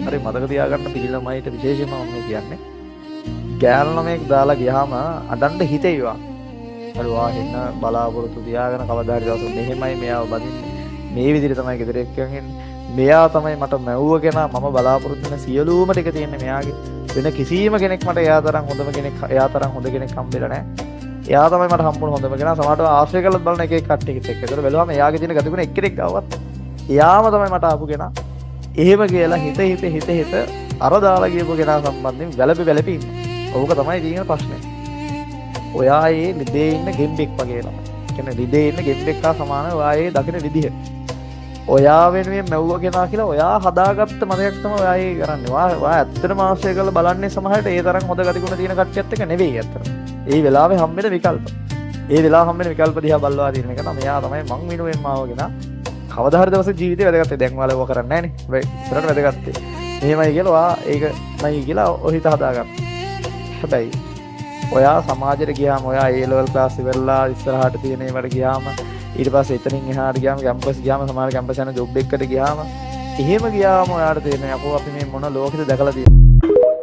හරි මතක තියාගන්න පිළි ළමයිට විශේෂයෙන්ම මම මේ කියන්නේ. ගෑනු ළමයෙක් දාලා ගියාම අඬන්න හිතේවා. හරි වා එන්න බලාපොරොත්තු තියාගෙන කවදා හරි දවසක මෙහෙමයි මෙයාව බඳින්නේ. මේ විදිහට තමයි ගෙදර එක්කන් එන්නේ. මෙයා තමයි මට මැව්ව කෙනා. මම බලාපොරොත්තු වෙන සියලුම ටික තියෙන්නේ මෙයාගේ. වෙන කිසිම කෙනෙක් මට එයා තරම් හොඳම කෙනෙක්, එයා තරම් හොඳ කෙනෙක් හම්බෙලා නැහැ. එයා තමයි මට හම්බුන හොඳම කෙනා. සමහරට ආශ්‍රය කරලත් බලන එක එක කට්ටියත් එක්ක. ඒතර බැලුවාම එයාගේ තියෙන ගතිගුණ එක්කෙනෙක් ගාවත් එයාම තමයි මට ආපු කෙනා. එහෙම කියලා හිත හිත හිත හිත අර දාලා ගියපු කෙනා සම්බන්ධයෙන් වැළපි වැළපි ඉන්නවා. ඕක තමයි තියෙන ප්‍රශ්නේ. ඔයා ඒ ලිදේ ඉන්න ගෙම්බෙක් වගේ ළමයි. කියන්නේ ලිදේ ඉන්න ගෙම්බෙක් හා සමානව ඔයා ඒ දකින විදිහ. ඔයා වෙනුවෙන් මැව්ව කෙනා කියලා ඔයා හදාගත්ත මතයක් තමයි ඔයා ඒ කරන්නේ. ඔයා ඇත්තටම ආශ්‍රය කරලා බලන්නේ සමහරට ඒ තරම් හොඳ ගතිගුණ තියෙන කට්ටියත් එක්ක නෙවෙයි ඇත්තටම. ඒ වෙලාවේ හම්බෙන විකල්ප. ඒ වෙලාව හම්බෙන විකල්ප දිහා බලලා තියෙන එක නම් එයා තමයි මං වෙනුවෙන්ම ආව කෙනා. කවදා හරි දවසක ජීවිතේ වැදගත් වෙයි. දැන් ඔයාලා ඒව කරන්නේ නැහනේ. හැබැයි ඉස්සරහට වැදගත් වෙයි. මෙහෙමයි කියලා ඔයා ඒක නයි කියලා ඔය හිත හදාගන්න. හැබැයි ඔයා සමාජයට ගියාම ඔයා ඒ ලෙවල් ක්ලාස් ඉවරලා ඉස්සරහට තියෙන ඒවට ගියාම ඊට පස්සේ එතනින් එහාට ගියාම කැම්පස් ගියාම සමහර කැම්පස් යන ජොබ් එකකට ගියාම එහෙම ගියාම ඔයාට තේරෙනවා යකෝ අපි මේ මොන ලෝකෙද දැකලා තියෙන්නේ.